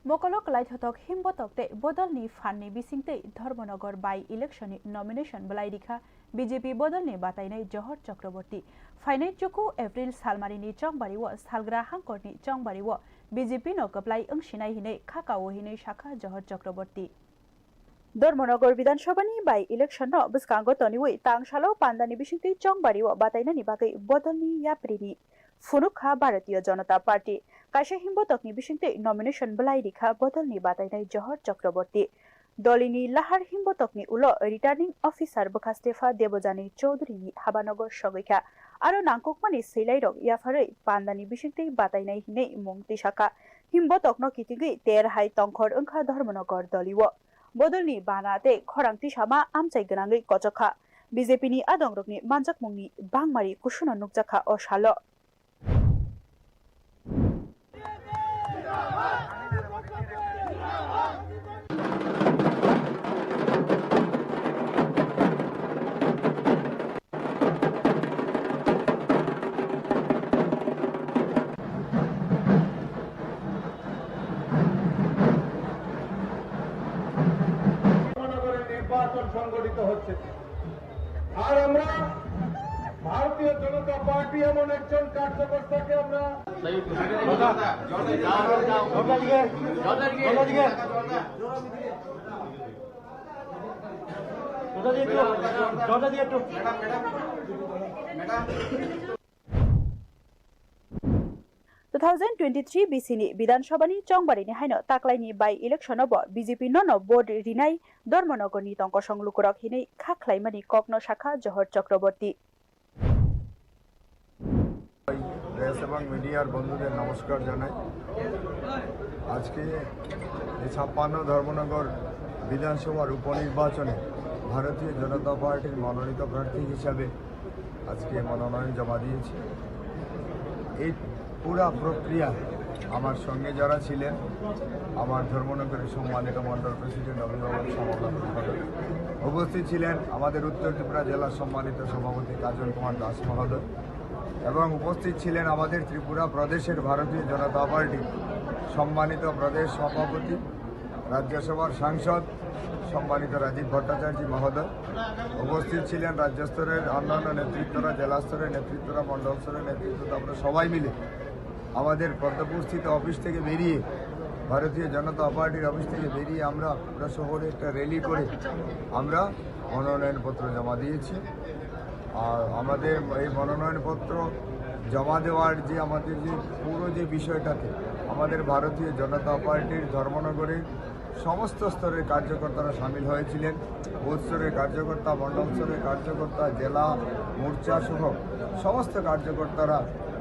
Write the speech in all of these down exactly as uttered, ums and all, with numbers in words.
Mokolo kwlaithothok himbotok tei bodolni phanni bisingtwi Dharmanagar by-election ni nomination bwlai rikha B J P bodolni batainai Johor Chakraborty. Phainai chuku April salmarini chongbario salgra hangkorni chongbario B J P no kwplai wngsinai hinwi khakao hinwi sakha Johor Chakraborty. Dharmanagar Bidhan Sabha ni by-election no bwskango toniwi tang salo pandani bisingtwi chongbario batainani bagwi bodolni yapri ni phunuk kha Bharatiya Janata Party. Kaisa himbotokni bisingtwi nomination bwlai rikha bodolni batainai Johor Chakraborty. Dolini lahar himbotokni ulo returning officer bwkha Stefa Debojani Chowdhury ni habanogo sogwi kha. Aro nangkukmani swilairok yapharwi pandani bisingtwi batainai hinwi mung twisakha. Himbotokno kitingwi ter hai tongkhor wngkha Dharmanagar dolio. Bodolni bana tei khorang tisama amchai gwnangwi kochok kha. B J P ni adongrokni manjakmungni bangmari kusuno nukjak kha o salo. মহানগরে নির্বাচন সংগঠিত হচ্ছে। আর আমরা ভারতীয় জনতা পার্টি এমন একজন কার্যকর্তাকে আমরা Two thousand twenty-three B C ni Bidhan Sabha ni chongbarini haino taklaini by-election o bo B J P no no vote rinai Dharmanagar ni tongkosong lukurok hinwi kha khlaimani kokno sakha Johor Chakraborty. Press এবং মিডিয়ার বন্ধুদের নমস্কার জানাই। আজকে এই ছাপ্পান্ন ধর্মনগর বিধানসভার উপনির্বাচনে ভারতীয় জনতা পার্টির মনোনীত প্রার্থী হিসাবে আজকে মনোনয়ন জমা দিয়েছি। এই পুরা প্রক্রিয়া আমার সঙ্গে যারা ছিলেন, আমার ধর্মনগরের সম্মানিত মণ্ডল প্রেসিডেন্ট অভিভাবক সভাপতি মহোদয়, উপস্থিত ছিলেন আমাদের উত্তর ত্রিপুরা জেলার সম্মানিত সভাপতি কাজল কুমার দাস মহোদয় এবং উপস্থিত ছিলেন আমাদের ত্রিপুরা প্রদেশের ভারতীয় জনতা পার্টি সম্মানিত প্রদেশ সভাপতি, রাজ্যসভার সাংসদ সম্মানিত রাজীব ভট্টাচার্য মহোদয়, উপস্থিত ছিলেন রাজ্য স্তরের অন্যান্য নেতৃত্বরা, জেলা স্তরের নেতৃত্বরা, মণ্ডল স্তরের নেতৃত্ব। আমরা সবাই মিলে আমাদের পদ্মপুরস্থিত অফিস থেকে বেরিয়ে, ভারতীয় জনতা পার্টির অফিস থেকে বেরিয়ে আমরা পুরা শহরে একটা র্যালি করে আমরা মনোনয়নপত্র জমা দিয়েছি। আর আমাদের এই মনোনয়নপত্র জমা দেওয়ার যে আমাদের যে পুরো যে বিষয়টাতে আমাদের ভারতীয় জনতা পার্টির ধর্মনগরের সমস্ত স্তরের কার্যকর্তারা সামিল হয়েছিলেন। বুথ স্তরের কার্যকর্তা, মণ্ডল স্তরের কার্যকর্তা, জেলা মোর্চা সহ সমস্ত কার্যকর্তারা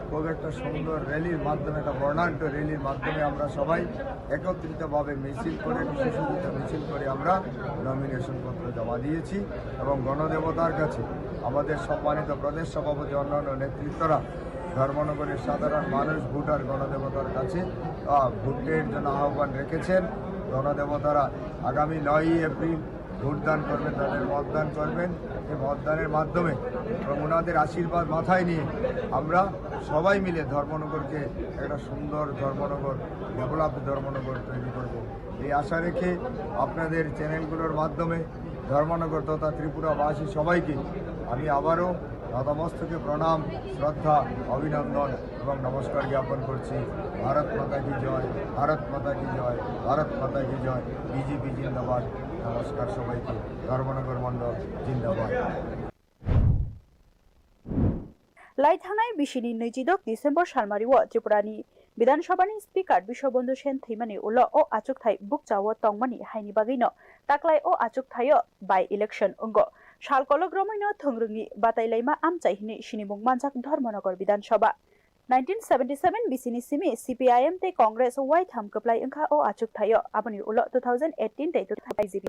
খুব একটা সুন্দর র্যালির মাধ্যমে, একটা বর্ণাঢ্য র্যালির মাধ্যমে আমরা সবাই একত্রিতভাবে মিছিল করে, একটা সুসজ্জিত মিছিল করে আমরা নমিনেশন পত্র জমা দিয়েছি এবং গণদেবতার কাছে আমাদের সম্মানিত প্রদেশ সভাপতি, অন্যান্য নেতৃত্বরা ধর্মনগরের সাধারণ মানুষ, ভোটার গণদেবতার কাছে, আহ, ভোটের জন্য আহ্বান রেখেছেন। গণদেবতারা আগামী নয়ই এপ্রিল ভোটদান করবেন, তাদের মতদান করবেন। এই মতদানের মাধ্যমে এবং ওনাদের আশীর্বাদ মাথায় নিয়ে আমরা সবাই মিলে ধর্মনগরকে একটা সুন্দর ধর্মনগর, ডেভেলপড ধর্মনগর তৈরি করব। এই আশা রেখে আপনাদের চ্যানেলগুলোর মাধ্যমে ধর্মনগর তথা ত্রিপুরাবাসী সবাইকে আমি আবারও নতমস্তকে প্রণাম, শ্রদ্ধা, অভিনন্দন এবং নমস্কার জ্ঞাপন করছি। ভারত মাতা কি জয়, ভারত মাতা কি জয়, ভারত মাতা কি জয়। বিজেপি জিন্দাবাদ। নমস্কার সবাইকে। ধর্মনগর মণ্ডল জিন্দাবাদ। Lai thangnai bisini nwijidok December salmario Tripurani Bidhan Sabhani Speaker Biswabandhu Sen thwimani ulo o achukthai bukchao tongmani haini bagwino taklai o achukthaio by election wngo. Sal kolok romwino thwngrwngni batailaima amchai hinwi sinimung manjak Dharmanagar Bidhan Sabha. Nineteen seventy seven bisini simi C P I M tei Congress waitham kwplai wngkha o achukthaio. Aboni ulo two thousand eighteen tei two thousand B J P